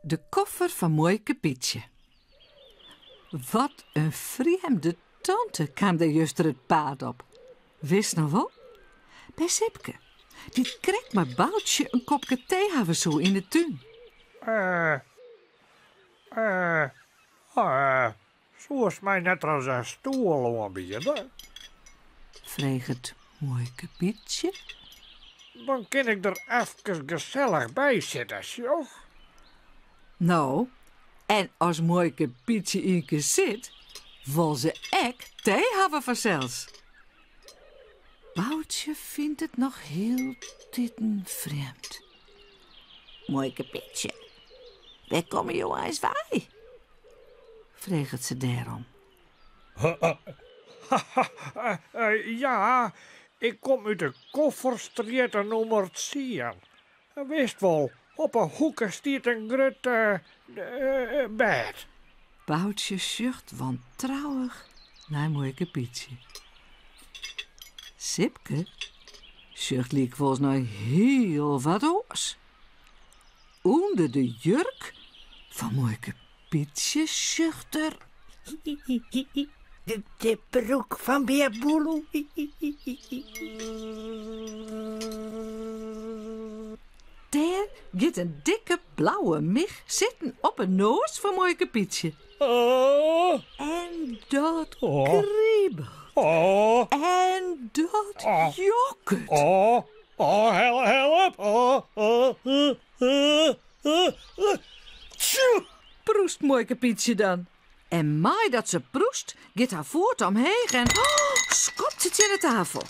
De koffer fan muoike Pietsje. Wat in frjemde tante kaam dêr juster it paad op. Witst noch wol? By Sipke, dy't krekt mei Boutje in kopke tee hawwe soe yn de tún. Eh, eh, eh, soest my net ris in stoel oanbiede? Freget muoike Pietsje. Dan kin ik der efkes gesellich by sitte, sjoch. No, en as muoike Pietsje ienkear sit, wol se ek tee hawwe fansels. Boutje fynt it noch hieltiten frjemd. Muoike Pietsje, wêr komme jo eins wei? freget se dêrom. Ja, ik kom út de Kofferstrjitte nûmer tsien. Witst wol, op 'e hoeke stiet in grut bêd. Boutje sjocht wantrouwich nei muoike Pietsje. Sipke sjocht lykwols nei hiel wat oars. Under de jurk fan muoike Pietsje sjocht er. De broek fan Bear Boeloe. Dêr giet in dikke blauwe mich sitten op 'e noas fan muoike Pietsje. Oh. En dat Oh. kriebelt. Oh. En dat Oh. jokket. Oh, oh, help, help. Oh, oh, uh, uh, uh, uh. Tsjoe! Proest muoike Pietsje dan. En mei dat se proest, giet har foet omheech en skopt se tsjin de tafel.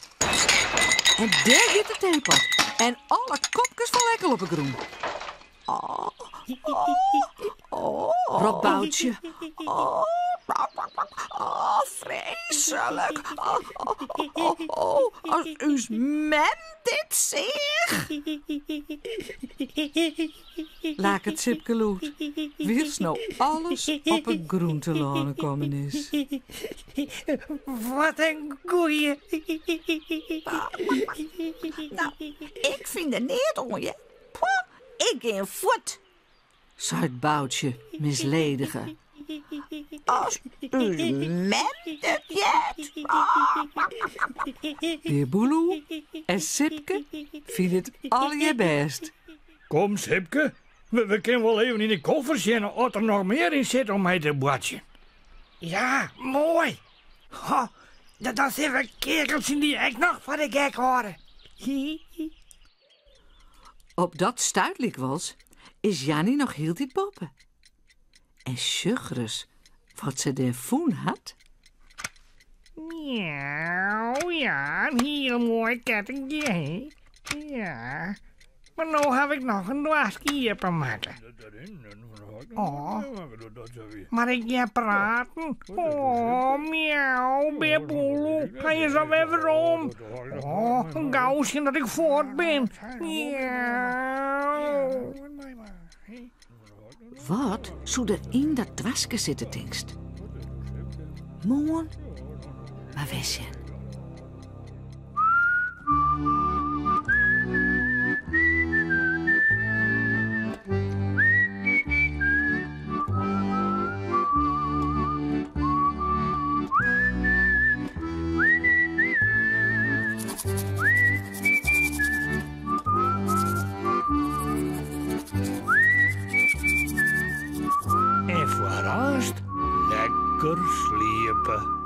En dêr giet de teepot en alle kopkes falle ek al op 'e grûn. Oh, oh, oh, ropt Boutje. Oh, oh, freeslik. Oh, oh, oh, oh, as ús mem dit seach. Laket Sipke lûd, wylst no alles op 'e grûn telâne kommen is. Wat in goeie. No, ik fyn der neat oan, hear. Poeh, ik gean fuort, seit Boutje misledige. As ús mem dit heart. Bear Boeloe en Sipke fine it allegear bêst. Kom, Sipke, we kinne wol even yn de koffer sjen oft der noch mear yn sit om mei te boartsjen. Ja, moai. Ho, dan sille we keakeltsje-en-dy ek noch foar de gek hâlde. Op dat stuit lykwols is Janny noch hieltyd boppe. En sjoch ris wat se dêr fûn hat. Miauw, ja, in hiel moai kettinkje, hè? Ja, mar no haw ik noch in doaske iepenmakke. Oh, mar ik hear praten. Oh, miauw, Bear Boeloe, hy is alwer werom. Oh, gau sjen dat ik fuort bin. Miauw. Wat soe der yn dat doaske sitte, tinkst? Moarn mar wer sjen. En foar aanst lekker sliepe.